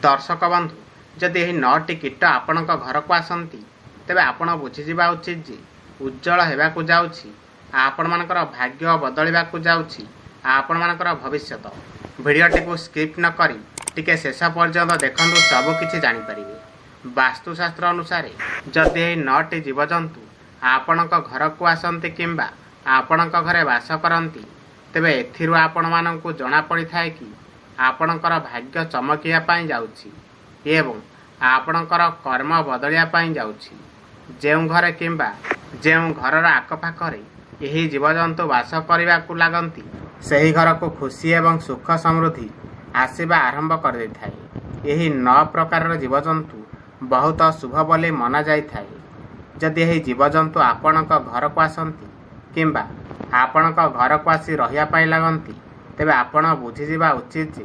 ଦର୍ଶକ ବନ୍ଧୁ, ଯଦି ଏହି 9ଟି କୀଟ ଆପଣଙ୍କ ଘରକୁ ଆସନ୍ତି, ତେବେ ଆପଣ ବୁଝିଯିବା ଉଚିତ ଯେ ଉଜ୍ଜଳ ହେବାକୁ ଯାଉଛି ଆପଣମାନଙ୍କର ଭାଗ୍ୟ, ବଦଳିବାକୁ ଯାଉଛି ଆପଣମାନଙ୍କର ଭବିଷ୍ୟତ। ଭିଡ଼ିଓଟିକୁ ସ୍କିପ୍ ନ କରି ଟିକେ ଶେଷ ପର୍ଯ୍ୟନ୍ତ ଦେଖନ୍ତୁ, ସବୁ କିଛି ଜାଣିପାରିବେ। ବାସ୍ତୁଶାସ୍ତ୍ର ଅନୁସାରେ ଯଦି ଏହି 9ଟି ଜୀବଜନ୍ତୁ ଆପଣଙ୍କ ଘରକୁ ଆସନ୍ତି କିମ୍ବା ଆପଣଙ୍କ ଘରେ ବାସ କରନ୍ତି, ତେବେ ଏଥିରୁ ଆପଣମାନଙ୍କୁ ଜଣାପଡ଼ିଥାଏ କି ଆପଣଙ୍କର ଭାଗ୍ୟ ଚମକିବା ପାଇଁ ଯାଉଛି ଏବଂ ଆପଣଙ୍କର କର୍ମ ବଦଳିବା ପାଇଁ ଯାଉଛି। ଯେଉଁ ଘରେ କିମ୍ବା ଯେଉଁ ଘରର ଆଖପାଖରେ ଏହି ଜୀବଜନ୍ତୁ ବାସ କରିବାକୁ ଲାଗନ୍ତି, ସେହି ଘରକୁ ଖୁସି ଏବଂ ସୁଖ ସମୃଦ୍ଧି ଆସିବା ଆରମ୍ଭ କରିଦେଇଥାଏ। ଏହି 9 ପ୍ରକାରର ଜୀବଜନ୍ତୁ ବହୁତ ଶୁଭ ବୋଲି ମନାଯାଇଥାଏ। ଯଦି ଏହି ଜୀବଜନ୍ତୁ ଆପଣଙ୍କ ଘରକୁ ଆସନ୍ତି କିମ୍ବା ଆପଣଙ୍କ ଘରକୁ ଆସି ରହିବା ପାଇଁ ଲାଗନ୍ତି, ତେବେ ଆପଣ ବୁଝିଯିବା ଉଚିତ ଯେ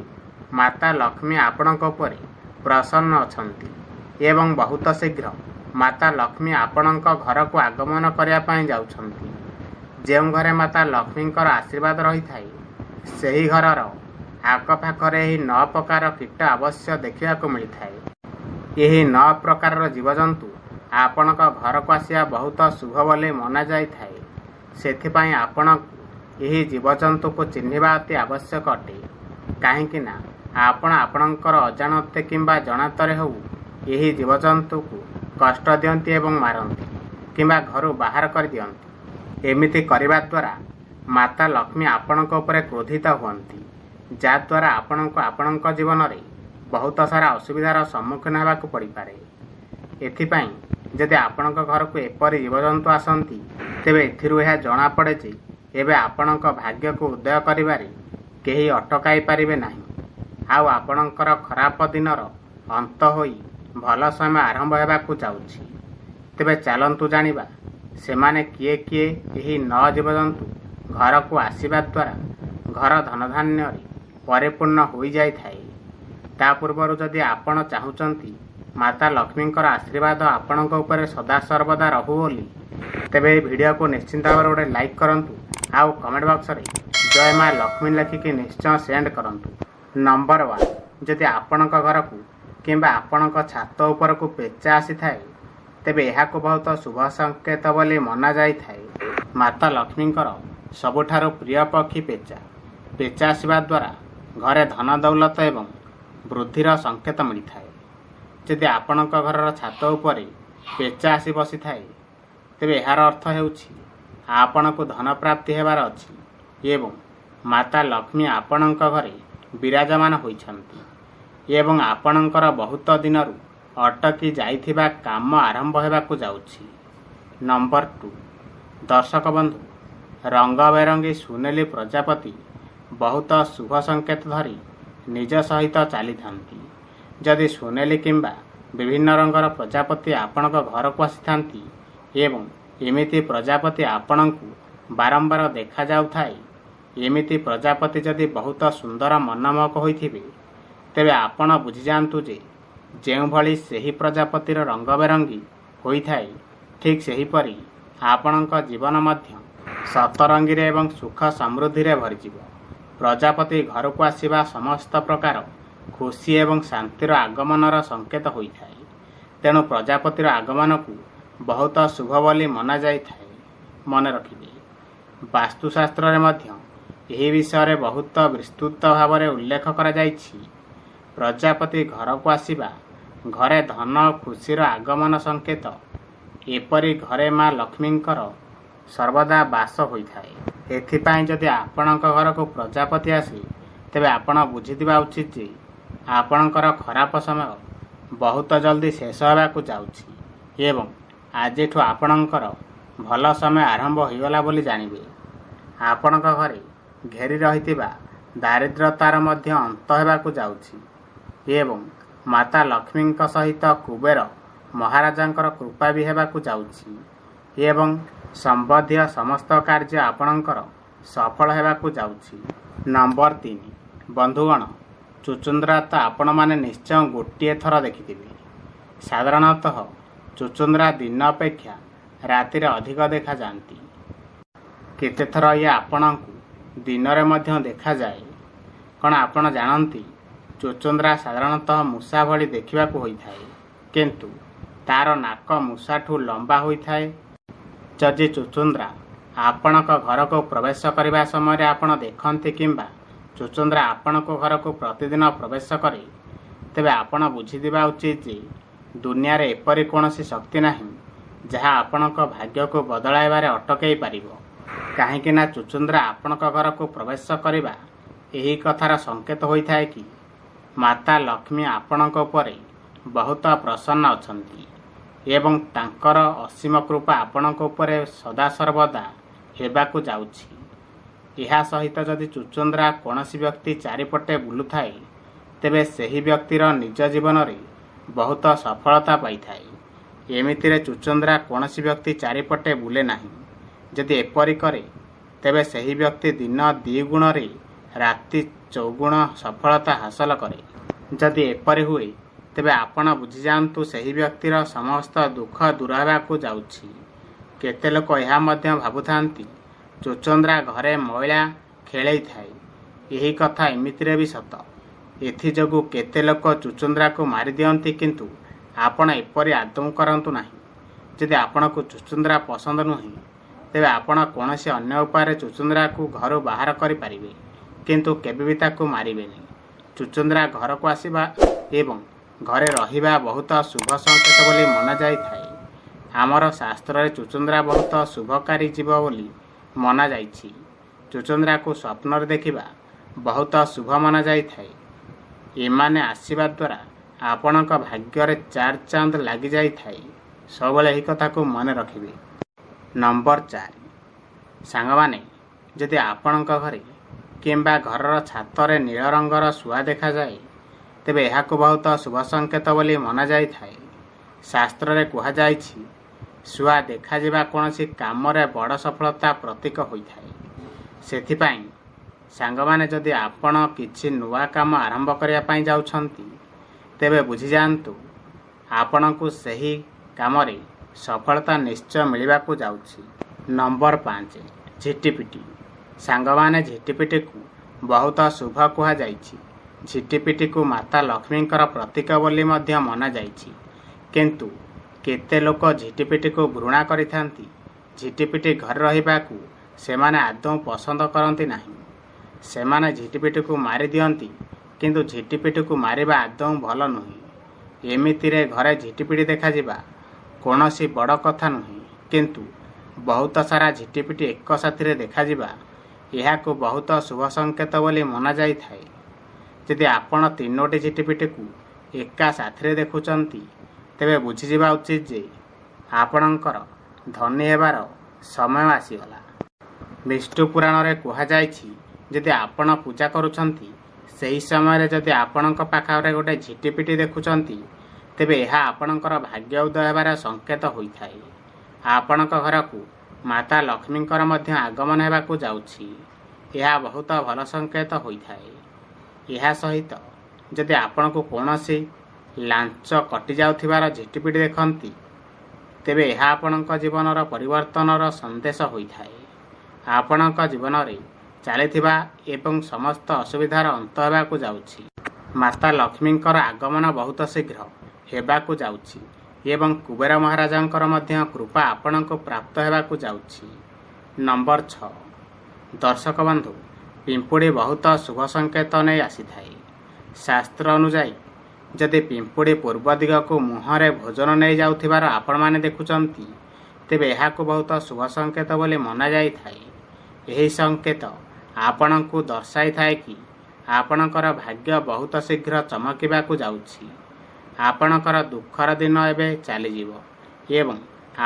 ମାତା ଲକ୍ଷ୍ମୀ ଆପଣଙ୍କ ଉପରେ ପ୍ରସନ୍ନ ଅଛନ୍ତି ଏବଂ ବହୁତ ଶୀଘ୍ର ମାତା ଲକ୍ଷ୍ମୀ ଆପଣଙ୍କ ଘରକୁ ଆଗମନ କରିବା ପାଇଁ ଯାଉଛନ୍ତି। ଯେଉଁ ଘରେ ମାତା ଲକ୍ଷ୍ମୀଙ୍କର ଆଶୀର୍ବାଦ ରହିଥାଏ, ସେହି ଘରର ଆଖପାଖରେ ଏହି 9 ପ୍ରକାର କୀଟ ଅବଶ୍ୟ ଦେଖିବାକୁ ମିଳିଥାଏ। ଏହି 9 ପ୍ରକାରର ଜୀବଜନ୍ତୁ ଆପଣଙ୍କ ଘରକୁ ଆସିବା ବହୁତ ଶୁଭ ବୋଲି ମନାଯାଇଥାଏ। ସେଥିପାଇଁ ଆପଣଙ୍କୁ ଏହି ଜୀବଜନ୍ତୁକୁ ଚିହ୍ନିବା ଅତି ଆବଶ୍ୟକ ଅଟେ, କାହିଁକି ନା ଆପଣ ଆପଣଙ୍କର ଅଜାଣତେ କିମ୍ବା ଜଣାତରେ ହେଉ ଏହି ଜୀବଜନ୍ତୁକୁ କଷ୍ଟ ଦିଅନ୍ତି ଏବଂ ମାରନ୍ତି କିମ୍ବା ଘରୁ ବାହାର କରିଦିଅନ୍ତି। ଏମିତି କରିବା ଦ୍ୱାରା ମାତା ଲକ୍ଷ୍ମୀ ଆପଣଙ୍କ ଉପରେ କ୍ରୋଧିତ ହୁଅନ୍ତି, ଯାହାଦ୍ୱାରା ଆପଣଙ୍କୁ ଆପଣଙ୍କ ଜୀବନରେ ବହୁତ ସାରା ଅସୁବିଧାର ସମ୍ମୁଖୀନ ହେବାକୁ ପଡ଼ିପାରେ। ଏଥିପାଇଁ ଯଦି ଆପଣଙ୍କ ଘରକୁ ଏପରି ଜୀବଜନ୍ତୁ ଆସନ୍ତି, ତେବେ ଏଥିରୁ ଏହା ଜଣାପଡ଼େ ଯେ ଏବେ ଆପଣଙ୍କ ଭାଗ୍ୟକୁ ଉଦୟ କରିବାରେ କେହି ଅଟକାଇ ପାରିବେ ନାହିଁ, ଆଉ ଆପଣଙ୍କର ଖରାପ ଦିନର ଅନ୍ତ ହୋଇ ଭଲ ସମୟ ଆରମ୍ଭ ହେବାକୁ ଯାଉଛି। ତେବେ ଚାଲନ୍ତୁ ଜାଣିବା ସେମାନେ କିଏ କିଏ। ଏହି 9 ଜୀବଜନ୍ତୁ ଘରକୁ ଆସିବା ଦ୍ୱାରା ଘର ଧନଧାନ୍ୟରେ ପରିପୂର୍ଣ୍ଣ ହୋଇଯାଇଥାଏ। ତା ପୂର୍ବରୁ ଯଦି ଆପଣ ଚାହୁଁଛନ୍ତି ମାତା ଲକ୍ଷ୍ମୀଙ୍କର ଆଶୀର୍ବାଦ ଆପଣଙ୍କ ଉପରେ ସଦାସର୍ବଦା ରହୁ ବୋଲି, ତେବେ ଏହି ଭିଡ଼ିଓକୁ ନିଶ୍ଚିନ୍ତ ଭାବରେ ଗୋଟେ ଲାଇକ୍ କରନ୍ତୁ ଆଉ କମେଣ୍ଟ ବକ୍ସରେ ଜୟ ମା ଲକ୍ଷ୍ମୀ ଲେଖିକି ନିଶ୍ଚୟ ସେଣ୍ଡ କରନ୍ତୁ। ନମ୍ବର 1, ଯଦି ଆପଣଙ୍କ ଘରକୁ କିମ୍ବା ଆପଣଙ୍କ ଛାତ ଉପରକୁ ପେଚା ଆସିଥାଏ, ତେବେ ଏହାକୁ ବହୁତ ଶୁଭ ସଂକେତ ବୋଲି ମନାଯାଇଥାଏ। ମାତା ଲକ୍ଷ୍ମୀଙ୍କର ସବୁଠାରୁ ପ୍ରିୟ ପକ୍ଷୀ ପେଚା। ପେଚା ଆସିବା ଦ୍ୱାରା ଘରେ ଧନ ଦୌଲତ ଏବଂ ବୃଦ୍ଧିର ସଂକେତ ମିଳିଥାଏ। ଯଦି ଆପଣଙ୍କ ଘରର ଛାତ ଉପରେ ପେଚା ଆସି ବସିଥାଏ, ତେବେ ଏହାର ଅର୍ଥ ହେଉଛି ଆପଣଙ୍କୁ ଧନ ପ୍ରାପ୍ତି ହେବାର ଅଛି ଏବଂ ମାତା ଲକ୍ଷ୍ମୀ ଆପଣଙ୍କ ଘରେ ବିରାଜମାନ ହୋଇଛନ୍ତି ଏବଂ ଆପଣଙ୍କର ବହୁତ ଦିନରୁ ଅଟକି ଯାଇଥିବା କାମ ଆରମ୍ଭ ହେବାକୁ ଯାଉଛି। ନମ୍ବର 2, ଦର୍ଶକ ବନ୍ଧୁ, ରଙ୍ଗବେରଙ୍ଗୀ ସୁନେଲି ପ୍ରଜାପତି ବହୁତ ଶୁଭ ସଂକେତ ଧରି ନିଜ ସହିତ ଚାଲିଥାନ୍ତି। ଯଦି ସୁନେଲି କିମ୍ବା ବିଭିନ୍ନ ରଙ୍ଗର ପ୍ରଜାପତି ଆପଣଙ୍କ ଘରକୁ ଆସିଥାନ୍ତି ଏବଂ ଏମିତି ପ୍ରଜାପତି ଆପଣଙ୍କୁ ବାରମ୍ବାର ଦେଖାଯାଉଥାଏ, ଏମିତି ପ୍ରଜାପତି ଯଦି ବହୁତ ସୁନ୍ଦର ମନମୋହକ ହୋଇଥିବେ, ତେବେ ଆପଣ ବୁଝିଯାଆନ୍ତୁ ଯେ ଯେଉଁଭଳି ସେହି ପ୍ରଜାପତିର ରଙ୍ଗବେରଙ୍ଗୀ ହୋଇଥାଏ, ଠିକ୍ ସେହିପରି ଆପଣଙ୍କ ଜୀବନ ମଧ୍ୟ ସତରଙ୍ଗୀରେ ଏବଂ ସୁଖ ସମୃଦ୍ଧିରେ ଭରିଯିବ। ପ୍ରଜାପତି ଘରକୁ ଆସିବା ସମସ୍ତ ପ୍ରକାର ଖୁସି ଏବଂ ଶାନ୍ତିର ଆଗମନର ସଂକେତ ହୋଇଥାଏ। ତେଣୁ ପ୍ରଜାପତିର ଆଗମନକୁ ବହୁତ ଶୁଭ ବୋଲି ମନାଯାଇଥାଏ। ମନେ ରଖିବେ, ବାସ୍ତୁଶାସ୍ତ୍ରରେ ମଧ୍ୟ ଏହି ବିଷୟରେ ବହୁତ ବିସ୍ତୃତ ଭାବରେ ଉଲ୍ଲେଖ କରାଯାଇଛି। ପ୍ରଜାପତି ଘରକୁ ଆସିବା ଘରେ ଧନ ଖୁସିର ଆଗମନ ସଂକେତ। ଏପରି ଘରେ ମା ଲକ୍ଷ୍ମୀଙ୍କର ସର୍ବଦା ବାସ ହୋଇଥାଏ। ଏଥିପାଇଁ ଯଦି ଆପଣଙ୍କ ଘରକୁ ପ୍ରଜାପତି ଆସେ, ତେବେ ଆପଣ ବୁଝିଥିବା ଉଚିତ ଯେ ଆପଣଙ୍କର ଖରାପ ସମୟ ବହୁତ ଜଲ୍ଦି ଶେଷ ହେବାକୁ ଯାଉଛି ଏବଂ ଆଜିଠୁ ଆପଣଙ୍କର ଭଲ ସମୟ ଆରମ୍ଭ ହୋଇଗଲା ବୋଲି ଜାଣିବେ। ଆପଣଙ୍କ ଘରେ ଘେରି ରହିଥିବା ଦାରିଦ୍ରତାର ମଧ୍ୟ ଅନ୍ତ ହେବାକୁ ଯାଉଛି ଏବଂ ମାତା ଲକ୍ଷ୍ମୀଙ୍କ ସହିତ କୁବେର ମହାରାଜାଙ୍କର କୃପା ବି ହେବାକୁ ଯାଉଛି ଏବଂ ସମ୍ବନ୍ଧୀୟ ସମସ୍ତ କାର୍ଯ୍ୟ ଆପଣଙ୍କର ସଫଳ ହେବାକୁ ଯାଉଛି। ନମ୍ବର 3, ବନ୍ଧୁଗଣ, ଚୁଚୁନ୍ଦ୍ରା ତ ଆପଣମାନେ ନିଶ୍ଚୟ ଗୋଟିଏ ଥର ଦେଖିଥିବେ। ସାଧାରଣତଃ ଚୁଚୁନ୍ଦ୍ରା ଦିନ ଅପେକ୍ଷା ରାତିରେ ଅଧିକ ଦେଖାଯାଆନ୍ତି। କେତେଥର ଇଏ ଆପଣଙ୍କୁ ଦିନରେ ମଧ୍ୟ ଦେଖାଯାଏ। କ'ଣ ଆପଣ ଜାଣନ୍ତି, ଚୁଚୁନ୍ଦ୍ରା ସାଧାରଣତଃ ମୂଷା ଭଳି ଦେଖିବାକୁ ହୋଇଥାଏ, କିନ୍ତୁ ତାର ନାକ ମୂଷାଠୁ ଲମ୍ବା ହୋଇଥାଏ। ଯଦି ଚୁଚୁନ୍ଦ୍ରା ଆପଣଙ୍କ ଘରକୁ ପ୍ରବେଶ କରିବା ସମୟରେ ଆପଣ ଦେଖନ୍ତି କିମ୍ବା ଚୁଚୁନ୍ଦ୍ରା ଆପଣଙ୍କ ଘରକୁ ପ୍ରତିଦିନ ପ୍ରବେଶ କରେ, ତେବେ ଆପଣ ବୁଝିଯିବା ଉଚିତ ଯେ ଦୁନିଆରେ ଏପରି କୌଣସି ଶକ୍ତି ନାହିଁ ଯାହା ଆପଣଙ୍କ ଭାଗ୍ୟକୁ ବଦଳାଇବାରେ ଅଟକାଇ ପାରିବ। କାହିଁକି ନା ଚୁଚୁନ୍ଦ୍ରା ଆପଣଙ୍କ ଘରକୁ ପ୍ରବେଶ କରିବା ଏହି କଥାର ସଂକେତ ହୋଇଥାଏ କି ମାତା ଲକ୍ଷ୍ମୀ ଆପଣଙ୍କ ଉପରେ ବହୁତ ପ୍ରସନ୍ନ ଅଛନ୍ତି ଏବଂ ତାଙ୍କର ଅସୀମ କୃପା ଆପଣଙ୍କ ଉପରେ ସଦାସର୍ବଦା ହେବାକୁ ଯାଉଛି। ଏହା ସହିତ ଯଦି ଚୁଚୁନ୍ଦ୍ରା କୌଣସି ବ୍ୟକ୍ତି ଚାରିପଟେ ବୁଲୁଥାଏ, ତେବେ ସେହି ବ୍ୟକ୍ତିର ନିଜ ଜୀବନରେ ବହୁତ ସଫଳତା ପାଇଥାଏ। ଏମିତିରେ ଚୁଚୁନ୍ଦ୍ରା କୌଣସି ବ୍ୟକ୍ତି ଚାରିପଟେ ବୁଲେ ନାହିଁ। ଯଦି ଏପରି କରେ, ତେବେ ସେହି ବ୍ୟକ୍ତି ଦିନ ଦ୍ୱିଗୁଣରେ ରାତି ଚୌଗୁଣ ସଫଳତା ହାସଲ କରେ। ଯଦି ଏପରି ହୁଏ, ତେବେ ଆପଣ ବୁଝିଯାଆନ୍ତୁ ସେହି ବ୍ୟକ୍ତିର ସମସ୍ତ ଦୁଃଖ ଦୂର ହେବାକୁ ଯାଉଛି। କେତେ ଲୋକ ଏହା ମଧ୍ୟ ଭାବୁଥାନ୍ତି ଚୁଚୁନ୍ଦ୍ରା ଘରେ ମଇଳା ଖେଳେଇଥାଏ। ଏହି କଥା ଏମିତିରେ ବି ସତ। ଏଥିଯୋଗୁଁ କେତେ ଲୋକ ଚୁଚୁନ୍ଦ୍ରାକୁ ମାରିଦିଅନ୍ତି, କିନ୍ତୁ ଆପଣ ଏପରି ଆଦୌ କରନ୍ତୁ ନାହିଁ। ଯଦି ଆପଣଙ୍କୁ ଚୁଚୁନ୍ଦ୍ରା ପସନ୍ଦ ନୁହେଁ, ତେବେ ଆପଣ କୌଣସି ଅନ୍ୟ ଉପାୟରେ ଚୁଚୁନ୍ଦ୍ରାକୁ ଘରୁ ବାହାର କରିପାରିବେ, କିନ୍ତୁ କେବେ ବି ତାକୁ ମାରିବେନି। ଚୁଚୁନ୍ଦ୍ରା ଘରକୁ ଆସିବା ଏବଂ ଘରେ ରହିବା ବହୁତ ଶୁଭ ସଂକେତ ବୋଲି ମନାଯାଇଥାଏ। ଆମର ଶାସ୍ତ୍ରରେ ଚୁଚୁନ୍ଦ୍ରା ବହୁତ ଶୁଭକାରୀ ଜୀବ ବୋଲି ମନାଯାଇଛି। ଚୁଚୁନ୍ଦ୍ରାକୁ ସ୍ୱପ୍ନରେ ଦେଖିବା ବହୁତ ଶୁଭ ମନାଯାଇଥାଏ। ଏମାନେ ଆସିବା ଦ୍ୱାରା ଆପଣଙ୍କ ଭାଗ୍ୟରେ ଚାର ଚାନ୍ଦ ଲାଗିଯାଇଥାଏ। ସବୁବେଳେ ଏହି କଥାକୁ ମନେ ରଖିବେ। ନମ୍ବର 4, ସାଙ୍ଗମାନେ, ଯଦି ଆପଣଙ୍କ ଘରେ କିମ୍ବା ଘରର ଛାତରେ ନୀଳ ରଙ୍ଗର ଶୁଆ ଦେଖାଯାଏ, ତେବେ ଏହାକୁ ବହୁତ ଶୁଭ ସଂକେତ ବୋଲି ମନାଯାଇଥାଏ। ଶାସ୍ତ୍ରରେ କୁହାଯାଇଛି, ଶୁଆ ଦେଖାଯିବା କୌଣସି କାମରେ ବଡ଼ ସଫଳତା ପ୍ରତୀକ ହୋଇଥାଏ। ସେଥିପାଇଁ ସାଙ୍ଗମାନେ, ଯଦି ଆପଣ କିଛି ନୂଆ କାମ ଆରମ୍ଭ କରିବା ପାଇଁ ଯାଉଛନ୍ତି, ତେବେ ବୁଝିଯାଆନ୍ତୁ ଆପଣଙ୍କୁ ସେହି କାମରେ ସଫଳତା ନିଶ୍ଚୟ ମିଳିବାକୁ ଯାଉଛି। ନମ୍ବର 5, ଝିଟିପିଟି। ସାଙ୍ଗମାନେ, ଝିଟିପିଟିକୁ ବହୁତ ଶୁଭ କୁହାଯାଇଛି। ଝିଟିପିଟିକୁ ମାତା ଲକ୍ଷ୍ମୀଙ୍କର ପ୍ରତୀକ ବୋଲି ମଧ୍ୟ ମନାଯାଇଛି। କିନ୍ତୁ କେତେ ଲୋକ ଝିଟିପିଟିକୁ ଘୃଣା କରିଥାନ୍ତି। ଝିଟିପିଟି ଘରେ ରହିବାକୁ ସେମାନେ ଆଦୌ ପସନ୍ଦ କରନ୍ତି ନାହିଁ। ସେମାନେ ଝିଟିପିଟିକୁ ମାରିଦିଅନ୍ତି, କିନ୍ତୁ ଝିଟିପିଟିକୁ ମାରିବା ଆଦୌ ଭଲ ନୁହେଁ। ଏମିତିରେ ଘରେ ଝିଟିପିଟି ଦେଖାଯିବା କୌଣସି ବଡ଼ କଥା ନୁହେଁ, କିନ୍ତୁ ବହୁତ ସାରା ଝିଟିପିଟି ଏକ ସାଥିରେ ଦେଖାଯିବା ଏହାକୁ ବହୁତ ଶୁଭ ସଂକେତ ବୋଲି ମନାଯାଇଥାଏ। ଯଦି ଆପଣ 3ଟି ଝିଟିପିଟିକୁ ଏକା ସାଥିରେ ଦେଖୁଛନ୍ତି, ତେବେ ବୁଝିଯିବା ଉଚିତ ଯେ ଆପଣଙ୍କର ଧନୀ ହେବାର ସମୟ ଆସିଗଲା। ବିଷ୍ଣୁ ପୁରାଣରେ କୁହାଯାଇଛି, ଯଦି ଆପଣ ପୂଜା କରୁଛନ୍ତି, ସେହି ସମୟରେ ଯଦି ଆପଣଙ୍କ ପାଖରେ ଗୋଟେ ଝିଟିପିଟି ଦେଖୁଛନ୍ତି, ତେବେ ଏହା ଆପଣଙ୍କର ଭାଗ୍ୟ ଉଦୟ ହେବାର ସଂକେତ ହୋଇଥାଏ। ଆପଣଙ୍କ ଘରକୁ ମାତା ଲକ୍ଷ୍ମୀଙ୍କର ମଧ୍ୟ ଆଗମନ ହେବାକୁ ଯାଉଛି। ଏହା ବହୁତ ଭଲ ସଂକେତ ହୋଇଥାଏ। ଏହା ସହିତ ଯଦି ଆପଣଙ୍କୁ କୌଣସି ଲାଞ୍ଚ କଟିଯାଉଥିବାର ଝିଟିପିଟି ଦେଖନ୍ତି, ତେବେ ଏହା ଆପଣଙ୍କ ଜୀବନର ପରିବର୍ତ୍ତନର ସନ୍ଦେଶ ହୋଇଥାଏ। ଆପଣଙ୍କ ଜୀବନରେ ଚାଲିଥିବା ଏବଂ ସମସ୍ତ ଅସୁବିଧାର ଅନ୍ତ ହେବାକୁ ଯାଉଛି। ମାତା ଲକ୍ଷ୍ମୀଙ୍କର ଆଗମନ ବହୁତ ଶୀଘ୍ର ହେବାକୁ ଯାଉଛି ଏବଂ କୁବେର ମହାରାଜାଙ୍କର ମଧ୍ୟ କୃପା ଆପଣଙ୍କୁ ପ୍ରାପ୍ତ ହେବାକୁ ଯାଉଛି। ନମ୍ବର 6, ଦର୍ଶକ ବନ୍ଧୁ, ପିମ୍ପୁଡ଼ି ବହୁତ ଶୁଭ ସଂକେତ ନେଇ ଆସିଥାଏ। ଶାସ୍ତ୍ର ଅନୁଯାୟୀ ଯଦି ପିମ୍ପୁଡ଼ି ପୂର୍ବ ଦିଗକୁ ମୁହଁରେ ଭୋଜନ ନେଇ ଯାଉଥିବାର ଆପଣମାନେ ଦେଖୁଛନ୍ତି, ତେବେ ଏହାକୁ ବହୁତ ଶୁଭ ସଂକେତ ବୋଲି ମନାଯାଇଥାଏ। ଏହି ସଂକେତ ଆପଣଙ୍କୁ ଦର୍ଶାଇଥାଏ କି ଆପଣଙ୍କର ଭାଗ୍ୟ ବହୁତ ଶୀଘ୍ର ଚମକିବାକୁ ଯାଉଛି। ଆପଣଙ୍କର ଦୁଃଖର ଦିନ ଏବେ ଚାଲିଯିବ ଏବଂ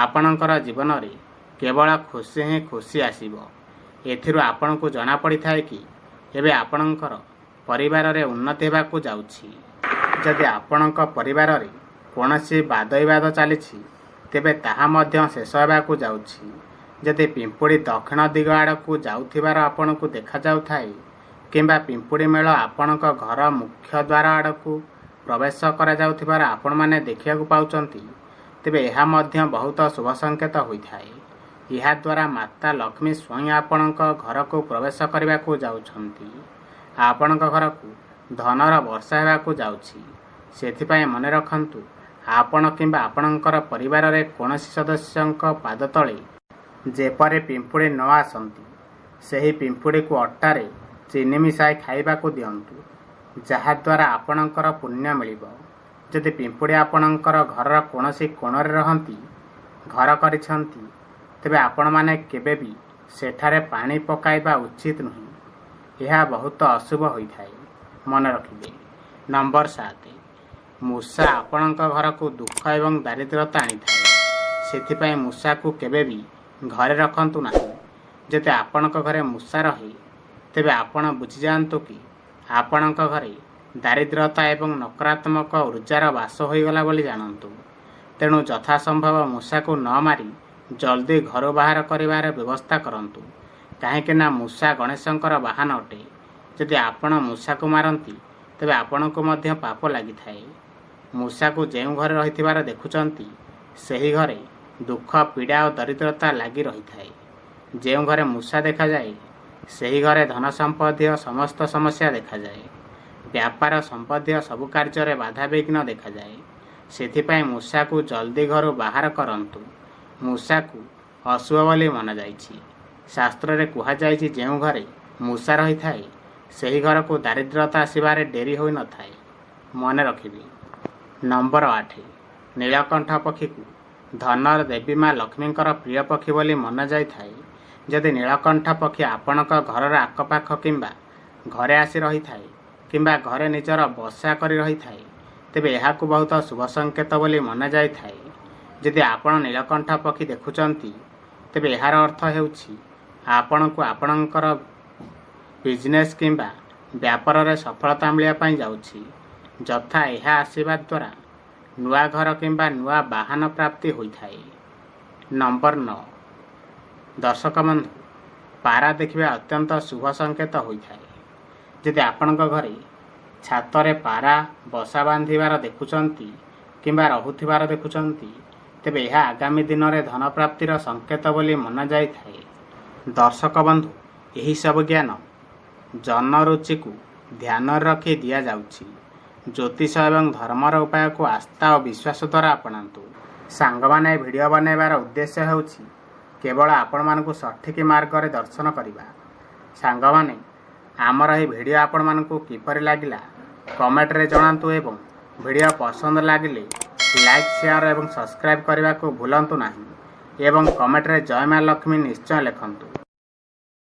ଆପଣଙ୍କର ଜୀବନରେ କେବଳ ଖୁସି ହିଁ ଖୁସି ଆସିବ। ଏଥିରୁ ଆପଣଙ୍କୁ ଜଣାପଡ଼ିଥାଏ କି ଏବେ ଆପଣଙ୍କର ପରିବାରରେ ଉନ୍ନତି ହେବାକୁ ଯାଉଛି। ଯଦି ଆପଣଙ୍କ ପରିବାରରେ କୌଣସି ବାଦବିବାଦ ଚାଲିଛି, ତେବେ ତାହା ମଧ୍ୟ ଶେଷ ହେବାକୁ ଯାଉଛି। ଯଦି ପିମ୍ପୁଡ଼ି ଦକ୍ଷିଣ ଦିଗ ଆଡ଼କୁ ଯାଉଥିବାର ଆପଣଙ୍କୁ ଦେଖାଯାଉଥାଏ କିମ୍ବା ପିମ୍ପୁଡ଼ି ମେଳ ଆପଣଙ୍କ ଘର ମୁଖ୍ୟ ଦ୍ୱାର ଆଡ଼କୁ ପ୍ରବେଶ କରାଯାଉଥିବାର ଆପଣମାନେ ଦେଖିବାକୁ ପାଉଛନ୍ତି, ତେବେ ଏହା ମଧ୍ୟ ବହୁତ ଶୁଭ ସଂକେତ ହୋଇଥାଏ। ଏହାଦ୍ୱାରା ମାତା ଲକ୍ଷ୍ମୀ ସ୍ୱୟଂ ଆପଣଙ୍କ ଘରକୁ ପ୍ରବେଶ କରିବାକୁ ଯାଉଛନ୍ତି। ଆପଣଙ୍କ ଘରକୁ ଧନର ବର୍ଷା ହେବାକୁ ଯାଉଛି। ସେଥିପାଇଁ ମନେ ରଖନ୍ତୁ, ଆପଣ କିମ୍ବା ଆପଣଙ୍କର ପରିବାରରେ କୌଣସି ସଦସ୍ୟଙ୍କ ପାଦ ତଳେ ଯେପରି ପିମ୍ପୁଡ଼ି ନ ଆସନ୍ତି, ସେହି ପିମ୍ପୁଡ଼ିକୁ ଅଟାରେ ଚିନି ମିଶାଇ ଖାଇବାକୁ ଦିଅନ୍ତୁ, ଯାହାଦ୍ୱାରା ଆପଣଙ୍କର ପୁଣ୍ୟ ମିଳିବ। ଯଦି ପିମ୍ପୁଡ଼ି ଆପଣଙ୍କର ଘରର କୌଣସି କୋଣରେ ରହନ୍ତି, ଘର କରିଛନ୍ତି, ତେବେ ଆପଣମାନେ କେବେ ବି ସେଠାରେ ପାଣି ପକାଇବା ଉଚିତ ନୁହେଁ। ଏହା ବହୁତ ଅଶୁଭ ହୋଇଥାଏ, ମନେ ରଖିବେ। ନମ୍ବର 7, ମୂଷା ଆପଣଙ୍କ ଘରକୁ ଦୁଃଖ ଏବଂ ଦାରିଦ୍ରତା ଆଣିଥାଏ। ସେଥିପାଇଁ ମୂଷାକୁ କେବେ ବି ଘରେ ରଖନ୍ତୁ ନାହିଁ। ଯଦି ଆପଣଙ୍କ ଘରେ ମୂଷା ରହେ, ତେବେ ଆପଣ ବୁଝିଯାଆନ୍ତୁ କି ଆପଣଙ୍କ ଘରେ ଦାରିଦ୍ରତା ଏବଂ ନକାରାତ୍ମକ ଉର୍ଜାର ବାସ ହୋଇଗଲା ବୋଲି ଜାଣନ୍ତୁ। ତେଣୁ ଯଥାସମ୍ଭବ ମୂଷାକୁ ନ ମାରି ଜଲ୍ଦି ଘରୁ ବାହାର କରିବାର ବ୍ୟବସ୍ଥା କରନ୍ତୁ, କାହିଁକି ନା ମୂଷା ଗଣେଶଙ୍କର ବାହନ ଅଟେ। ଯଦି ଆପଣ ମୂଷାକୁ ମାରନ୍ତି, ତେବେ ଆପଣଙ୍କୁ ମଧ୍ୟ ପାପ ଲାଗିଥାଏ। ମୂଷାକୁ ଯେଉଁ ଘରେ ରହିଥିବାର ଦେଖୁଛନ୍ତି, ସେହି ଘରେ ଦୁଃଖ, ପୀଡ଼ା ଓ ଦରିଦ୍ରତା ଲାଗି ରହିଥାଏ। ଯେଉଁ ଘରେ ମୂଷା ଦେଖାଯାଏ, ସେହି ଘରେ ଧନ ସମ୍ବନ୍ଧୀୟ ସମସ୍ତ ସମସ୍ୟା ଦେଖାଯାଏ। ବ୍ୟାପାର ସମ୍ବନ୍ଧୀୟ ସବୁ କାର୍ଯ୍ୟରେ ବାଧାବିଘ୍ନ ଦେଖାଯାଏ। ସେଥିପାଇଁ ମୂଷାକୁ ଜଲ୍ଦି ଘରୁ ବାହାର କରନ୍ତୁ। ମୂଷାକୁ ଅଶୁଭ ବୋଲି ମନାଯାଇଛି। ଶାସ୍ତ୍ରରେ କୁହାଯାଇଛି, ଯେଉଁ ଘରେ ମୂଷା ରହିଥାଏ, ସେହି ଘରକୁ ଦାରିଦ୍ରତା ଆସିବାରେ ଡେରି ହୋଇନଥାଏ, ମନେ ରଖିବେ। ନମ୍ବର 8, ନୀଳକଣ୍ଠ ପକ୍ଷୀକୁ ଧନର ଦେବୀ ମା ଲକ୍ଷ୍ମୀଙ୍କର ପ୍ରିୟ ପକ୍ଷୀ ବୋଲି ମନାଯାଇଥାଏ। ଯଦି ନୀଳକଣ୍ଠ ପକ୍ଷୀ ଆପଣଙ୍କ ଘରର ଆଖପାଖ କିମ୍ବା ଘରେ ଆସି ରହିଥାଏ କିମ୍ବା ଘରେ ନିଜର ବସା କରି ରହିଥାଏ, ତେବେ ଏହାକୁ ବହୁତ ଶୁଭ ସଂକେତ ବୋଲି ମନାଯାଇଥାଏ। ଯଦି ଆପଣ ନୀଳକଣ୍ଠ ପକ୍ଷୀ ଦେଖୁଛନ୍ତି, ତେବେ ଏହାର ଅର୍ଥ ହେଉଛି ଆପଣଙ୍କୁ ଆପଣଙ୍କର ବିଜନେସ୍ କିମ୍ବା ବ୍ୟାପାରରେ ସଫଳତା ମିଳିବା ପାଇଁ ଯାଉଛି। ଯଥା ଏହା ଆସିବା ଦ୍ୱାରା ନୂଆ ଘର କିମ୍ବା ନୂଆ ବାହନ ପ୍ରାପ୍ତି ହୋଇଥାଏ। ନମ୍ବର 9, ଦର୍ଶକ ବନ୍ଧୁ, ପାରା ଦେଖିବା ଅତ୍ୟନ୍ତ ଶୁଭ ସଂକେତ ହୋଇଥାଏ। ଯଦି ଆପଣଙ୍କ ଘରେ ଛାତରେ ପାରା ବସା ବାନ୍ଧିବାର ଦେଖୁଛନ୍ତି କିମ୍ବା ରହୁଥିବାର ଦେଖୁଛନ୍ତି, ତେବେ ଏହା ଆଗାମୀ ଦିନରେ ଧନ ପ୍ରାପ୍ତିର ସଂକେତ ବୋଲି ମନାଯାଇଥାଏ। ଦର୍ଶକ ବନ୍ଧୁ, ଏହିସବୁ ଜ୍ଞାନ ଜନରୁଚିକୁ ଧ୍ୟାନରେ ରଖି ଦିଆଯାଉଛି। ଜ୍ୟୋତିଷ ଏବଂ ଧର୍ମର ଉପାୟକୁ ଆସ୍ଥା ଓ ବିଶ୍ୱାସ ଦ୍ୱାରା ଆପଣାନ୍ତୁ। ସାଙ୍ଗମାନେ, ଭିଡ଼ିଓ ବନାଇବାର ଉଦ୍ଦେଶ୍ୟ ହେଉଛି କେବଳ ଆପଣମାନଙ୍କୁ ସଠିକ୍ ମାର୍ଗରେ ଦର୍ଶନ କରିବା। ସାଙ୍ଗମାନେ, ଆମର ଏହି ଭିଡ଼ିଓ ଆପଣମାନଙ୍କୁ କିପରି ଲାଗିଲା କମେଣ୍ଟରେ ଜଣାନ୍ତୁ ଏବଂ ଭିଡ଼ିଓ ପସନ୍ଦ ଲାଗିଲେ ଲାଇକ୍, ସେୟାର ଏବଂ ସବସ୍କ୍ରାଇବ୍ କରିବାକୁ ଭୁଲନ୍ତୁ ନାହିଁ ଏବଂ କମେଣ୍ଟରେ ଜୟ ମା ଲକ୍ଷ୍ମୀ ନିଶ୍ଚୟ ଲେଖନ୍ତୁ।